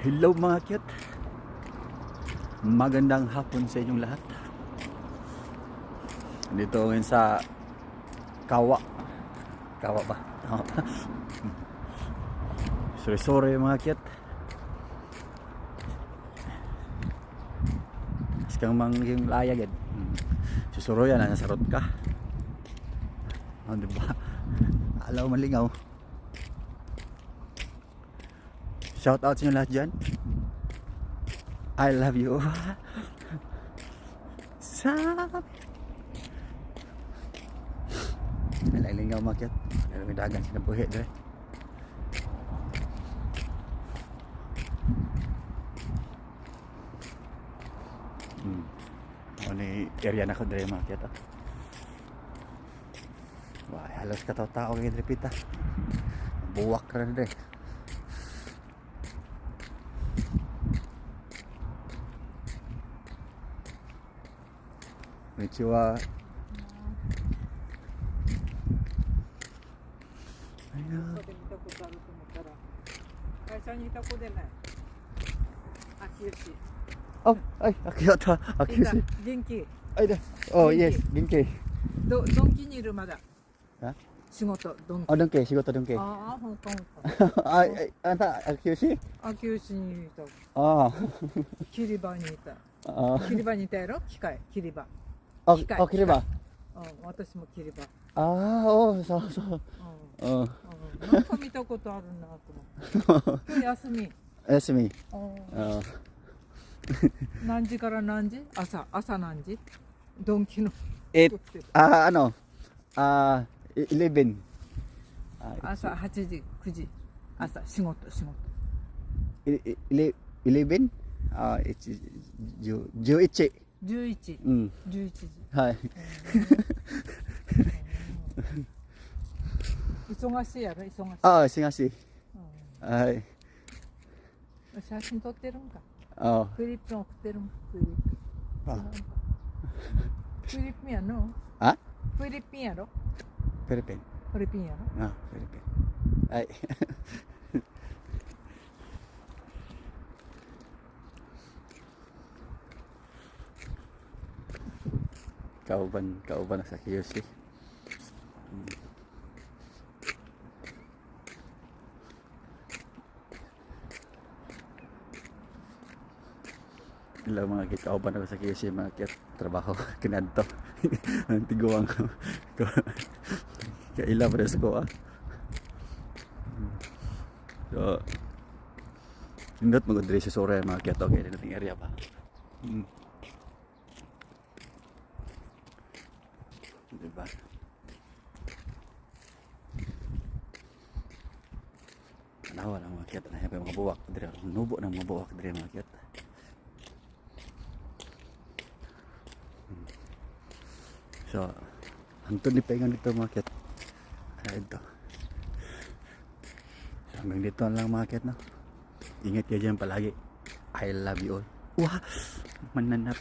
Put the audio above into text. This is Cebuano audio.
Hello, mga cute. Magandang hapon sa inyong lahat. Dito ngayon sa Kawa. Kawa ba? Tama ba? Sorry, sorry, mga cute. Iskang mang yung laya gid. Susuroy na nasarot ka. Oh, di ba? Alaw malingaw. Shout out sa inyo lahat dyan. I love you. Sabi. Malalingaw makyat. May dagan sila buhi dire. Ako ni area na ko dire makyat. Ah. Wah, halos kataw-tao kay dire pita. Buwak ra dire. Konnichiwa. Ayun. どっかで見たことあると思ったら、会社にいた子でない。秋吉。 Oh, ay, Akiyota. いた。 Akiyoshi. 元気？ Ay, da. Oh, 元 yes, 元気。ドンキにいるまだ？あ。仕事ドンキ。 Oh, ドンキ、仕事ドンキ。ああ、ほんとほんと。あ、ay, あんた、秋吉。秋吉にいた。あキリバにいた。あ。あキリバにいたやろ。機械キリバ。あ。機械。あ、切れば。うん、私もキリバ。ああ、おう、そうそう。うん。うん。うん、なんか見たことあるなと思って。今日休み？休み。うん。あ。何時から何時？朝何時？ドンキの。え、あ、ano、あ、11。あ、朝8時、9時、朝仕事仕事。 11? あ、1、10、11。 11。うん。 11時。はい。忙しいやろ、忙しい。ああ、忙しい。うん。はい。写真撮ってるんか？あ。フィリピン送ってるん？フィリピン。あ。違うんか？フィリピンやの？あ。フィリピンやろ？フィリピン。フィリピンやろ？あ、フィリピン。はい。Kauban, kauban na sa Kiyoshi. Hello, mga kit, kauban ako sa Kiyoshi, mga kit, trabaho, kinadto. Ang tiguang ko. Kaila pa rin sa ko ah. So, nindot magod diri sa Sore, mga kit, okay, dito area pa. Diba? Tanawa lang, mga kit, na mga buwak diri, nubo ng mga buwak diri, mga kit. So, hantod ni paingon dito, mga kit. Ay, ito. So, hanggang dito lang, mga kit, no? Ingat kayo dyan palagi. I love you all. Wah! Mananap.